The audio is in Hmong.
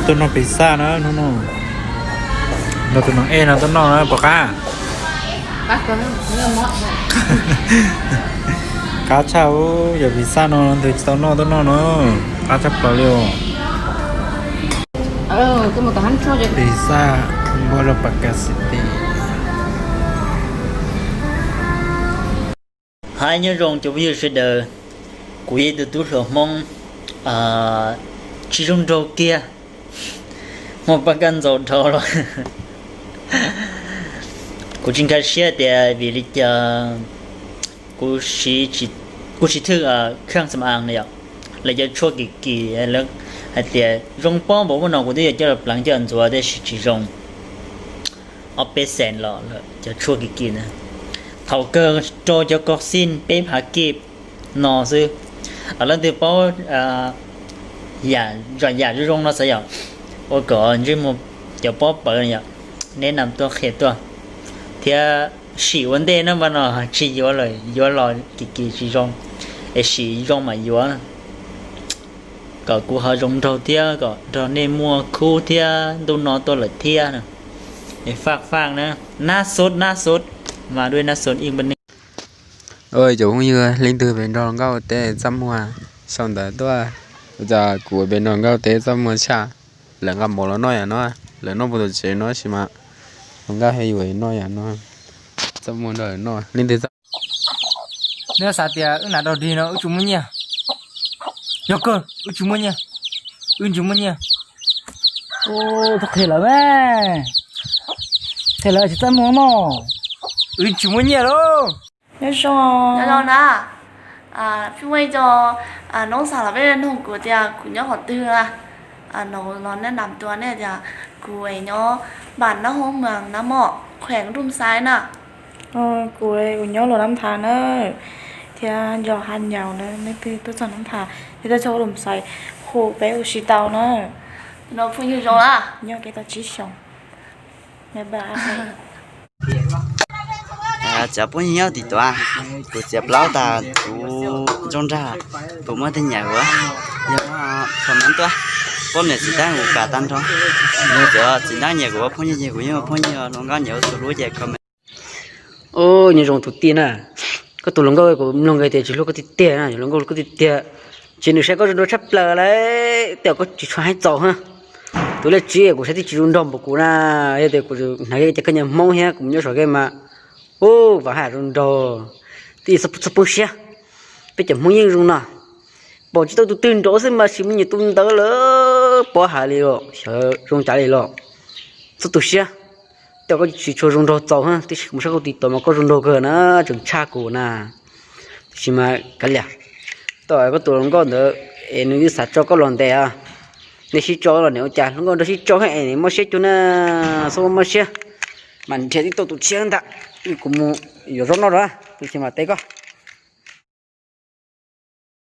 Tuaj noj pizza na hnub no. Nrog tus no ej no tuaj noj na puas qab? Qab tshaj, yog pizza no nws tsis tau noj tuaj noj no. Qab tshaj plaws li os. Pizza npua rau pas kas xi ti. Hais nyob zoo cov phooj ywg sawv daws, kuv yog ib tug tub hluas Hmoob tsis zoo nraug kiag, muaj pab kab ntxaus dhau los. Kuv tsis nkag siab tias vim li cas kuv, kuv siv thwj khaj xam as no yom, lawv cov tshuaj kim kim, lawv hais tias zoo pob npaum no kuv twb yuav coj los pleev coj los ntxuav tab sis tsis zoo. Ob peb xees los lawm cov tshuaj kim kim na. Thaum kawg rau cov koj xij peb phav kij no xwb. Leej twg paub yam zom yam zoo zoo no xav yom, ua kom ntsej muag cov pob pawv yom, neb nam tuaj qhia tuaj thiab sim ua ntej na, mas no tsis yuav lawm, yuav los kim kim tsis zoo, es sim zoo mam yuav, kom kuv ho zoo nraug thiab kom nrog nej muaj khub thiab ntuj no tuaj lawm thiab. Faj faj na, nab xut nab xut, mas dua nab xut ib npa nej. Cov phooj ywg, leej twg pem nrog hluas nkauj teb txaj muag sau ntawv tuaj, ua cas kuv pem nrog hluas nkauj teb txaj muag tshaj. Lawv nqa mov los noj yam no, lawv noj puag tom tsev no sis mas hluas nkauj thiab yus noj yam no, txaj muag nrog lawv noj. Leej twg txaj, neb xav tias wb nam dog dig no wb tsis muaj nyiaj? Yog kawg wb tsis muaj nyiaj, wb tsis muaj nyiaj. Txhob qhia lawv mas, qhia lawv tsis txaj muag mog, wb tsis muaj nyiaj lauj. Nyob zoo na, peb muaj ib co noob xav los peb nug kuv tias kuv nyob qhov twg na, no los nej nam tuaj nej tias kuv nyob npam nab hoob mas nab mom khuees Rooj Xais na. Kuv, kuv nyob Luam Nab Thav na, thiab yog ha nyaus na, leej twg tuaj txog Nab Thav, leej twg tuaj txog Luam Xais, hu peb ua si tau na. No phooj ywg zoo na, nyob kev tau tsib xyoos. Txiav phooj ywg nyob tim tuav, kuv txiav plaub tag kuv ntsoog nrag, kuv muab tej nyam kuv, yog comment tuaj, poj niam txiv tab kuv kam tag nrho. Yog tias txiv tab nyiam kuv ua phooj ywg ces kuv yeej ua phooj ywg, hluas nkauj nyiam ua tus hlub ces comment. Nyob zoo tus tij na, koj tus hluas nkauj kuv mloog tias tsis hlub koj tiag tiag na, hluas nkauj hlub koj tiag tiag, ces nws saib koj zoo nraug tshaj plaws lawm, tej zaum koj tsis tshua haib txaus hab. Tus lej tsib kuv saib twb tsis zoo nraug npaum kuv na, yog tias kuv hnav kiag cov khaub ncaws Hmoob thiab kuv nyob saum game mas, ua vam haj zoo nraug, twb txhob poob siab, peb cov Hmoob yeej zoo no, pom tsis tau tus twg nraug xwb mas sim muaj nyiam tus ntawd lawm, pov hais li los xyov zoo cas li los, txhob tu siab. Tej zaum koj tsis tshua zoo nraug txaus hab, tab sis kuv mus saib koj TikTok mas koj zoo nraug kawg na, tseem tshaj kuv na. Tab sis mas kav liam, tej zaum koj tus hluas nkauj ntawd es nws twb xav tso koj los ntes, nej sib tso los nim ua cas hluas nkauj nrog sib tso hab es mob siab cuag na, txhob mob siab, mas nrhiav tib tug tus tshiab ntag, kuv mus yuav zaub noj rau, tab sis mas teb koj.